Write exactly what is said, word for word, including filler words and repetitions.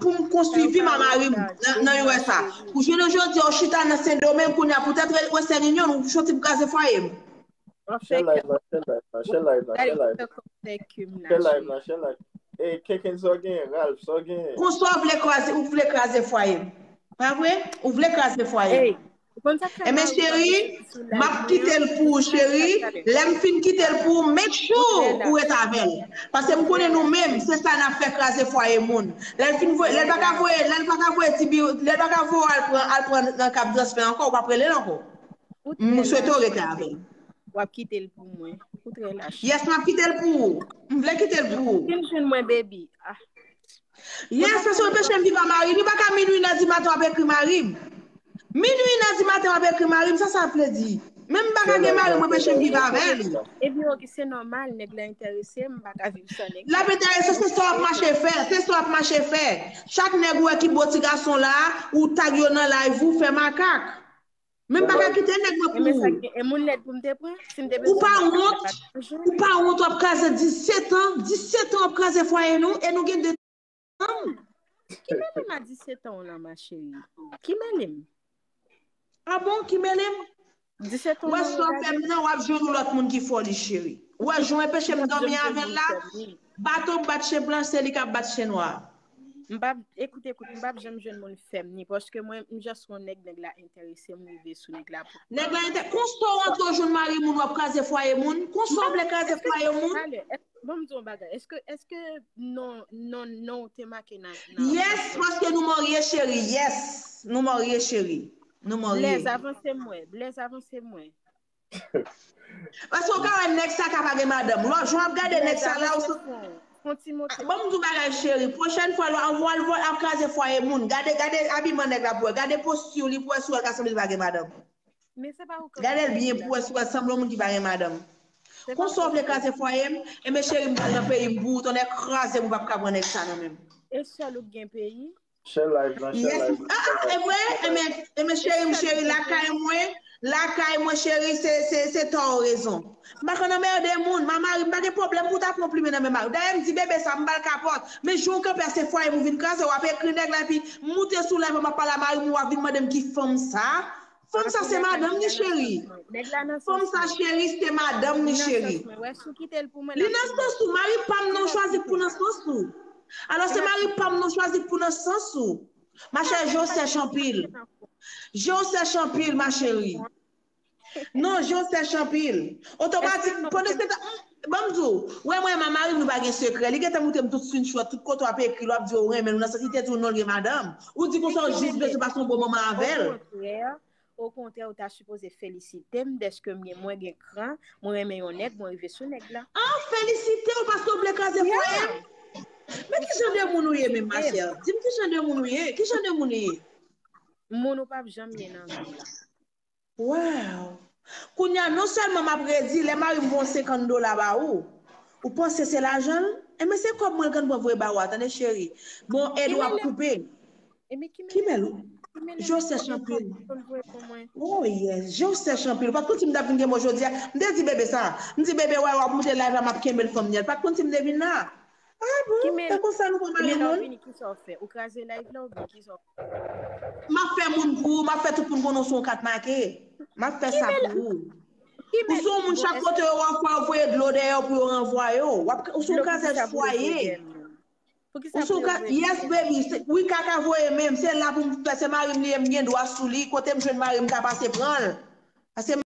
pou m konstwi vi m a mari m nan nan U S A. Pou jounen jodi a, ou chita nan Sendomeng kounye a, poutèt Western Union, ou soti pou kraze fwaye m. Share live la, share live la, share live la, share live la. Share live la, share live. Ey, Kenken, sa w genyen, Ralph, sa w genyen? Konsa w vle kraze, ou vle kraze fwaye m. Pa vre? Ou vle kraze fwaye m. Enben cheri, m ap kite l pou ou cheri. Lè m fin kite l pou ou, make sure ou ret avè l. Paske m konnen nou menm, se sa n ap fè, kraze fwaye moun. Lè l fin voye, lè l pa ka voye, lè l pa ka voye ti bi, lè l pa ka voye al pran al pran nan kab transfè ankò, ou p ap rele l ankò. M swete w rete avè l. W ap kite l pou mwen. Ou trè lach. Yes, m ap kite l pou ou. M vle kite l pou ou. Si m jwenn mwen baby. Ah. Yes, paske w anpeche m viv a mari m. Li pa ka minui nan di maten w ap ekri mari m. Minui nan di maten w ap ekri mari m, sa sa vle di? Men m pa ka gen mari m anpeche m viv avè l. Ebyen ok, se nòmal, nèg la enterese, m pa ka viv san nèg la. L ap enterese, se sa w ap mache fè, se sa w ap mache fè. Chak nèg ou wè ki bo ti gason la, ou tag yo nan live ou, fè makak. Men m pa ka kite nèg mwen pou ou. E moun lèd pou m te pran, si m te bezwen. Ou pa wont, ou pa wont w ap kraze disèt an, disèt an w ap kraze fwaye nou, e nou gen de zanmi. Ki mele m a disèt an w lan ma chérie? Ki mele m? A bon, ki mele m? Disèt an w lan. Ou wè sa w fè m nan, w ap jwenn yon lòt moun ki foli cheri. Ou wè jan w enpeche m dòmi avè l la? Bato bat chen blan, se li k ap bat chen nwa. M p ap, ekoute, ekoute, m p ap janm jwenn moun fè m ni, paske mwen, m just wè yon nèg, nèg la enterese m, m rive sou nèg la pou. Nèg la enterese, konsa w antre w jwenn mari moun, w ap kraze fwaye moun, konsa w vle kraze fwaye moun. Talè, ban m di w yon bagay, èske, èske non, non, non w te make nan, nan. Yes, paske nou marye cheri, yes, nou marye cheri, nou marye. Blèz, avanse m wè, Blèz, avanse m wè. Paske w ka wè nèg sa ka pa gen madanm. Lòt jou w ap gade nèg sa la ou sou. Ban m di w bagay cheri. Pwochèn fwa lè w al vòl vòl ap kraze fwaye moun. Gade gade abiman nèg la pou wè. Gade posti li pou wè si w wè l ka sanble li pa gen madanm. Gade l byen pou wè si w wè l sanble yon moun ki pa gen madanm. Konsa w vle kraze fwaye m? Enben cheri m pral nan peyi m pou ou. Tonnè kraze m ou p ap ka pran nèg sa nan men m. E sèl ou k gen peyi? Share live lan, share live lan. Ah, ah, e vre? Enben, enben cheri m, cheri, lakay mwen, lakay mwen, cheri, se, se, se tò ou rezon. M pa konn anmède moun, ma mari m pa gen pwoblèm pou ta pran plimen nan men mari. Dayè m di bebe sa, m ba l kapòt. Men jan w kanpe a se fwaye m ou vin kraze, w ap ekri nèg la, epi m moute sou live la, m ap pale a mari m, w ap vin mande m ki fanm sa. Fanm sa se madanm ni cheri. Fanm sa cheri se madanm ni cheri. Li nan sans ou, mari pa m nan w chwazi pou nan sans ou. Alò se mari pa m nan w chwazi pou nan sans ou. Machè je w sèch anpil. Je w sèch anpil ma chérie. Non, je w sèch anpil. Otomatik pandan se tan, ban m di w, wè mwen ma mari m nou pa gen sekrè. Li gentan moutre m tout screenshot, tout kote w ap ekri l, w ap di w renmen l, nan sans li te di w non l gen madanm. Ou di konsa w jis bezwen pase yon bon moman avè l. Okontrè, ou ta sipoze felisite m dèske m gen mwen gen kran, mwen renmen yon nèg, mwen rive sou nèg la. Ah, felisite w paske w vle kraze fwaye m? Men ki jan de moun ou ye menm machè? Di m ki jan de moun ou ye? Ki jan de moun ou ye? Moun ou p ap janm ye nan vi la. Wow! Kounye a non sèlman m ap redi lè mari m voye yon senkant dola ba ou, ou panse se lajan l? Enben se kòb mwen l konn pran voye ba ou a, tande cheri. Bon, èd ou ap koupe. Ki mèl ou? Je w sèch anpil. Oh yes, je w sèch anpil. Ou pa t konn si m t ap vin gen mwen jodi a. M te di bebe sa. M di bebe, wè w ap moute live la, m ap kenbe l fanm ni a. L pa t konn si m te vin la. Ah bon? E konsa nou pran mari moun? Ki mèl ou vini, kisa w fè? Ou kraze live la oubyen kisa w fè? M ap fè moun pou ou, m ap fè tout moun konnen w se yon kat make. M ap fè sa pou ou. Ou se yon moun chak kote yo wè w fwa yo voye dlo dèyè w pou yo ranvwaye w. Ou se yon krazèz fwaye. Ou se yon ka, yes baby, wi kaka voye menm, se la pou m fè, se mari m li ye, m gen dwa sou li, kote m jwenn mari m ka pase pran l. Paske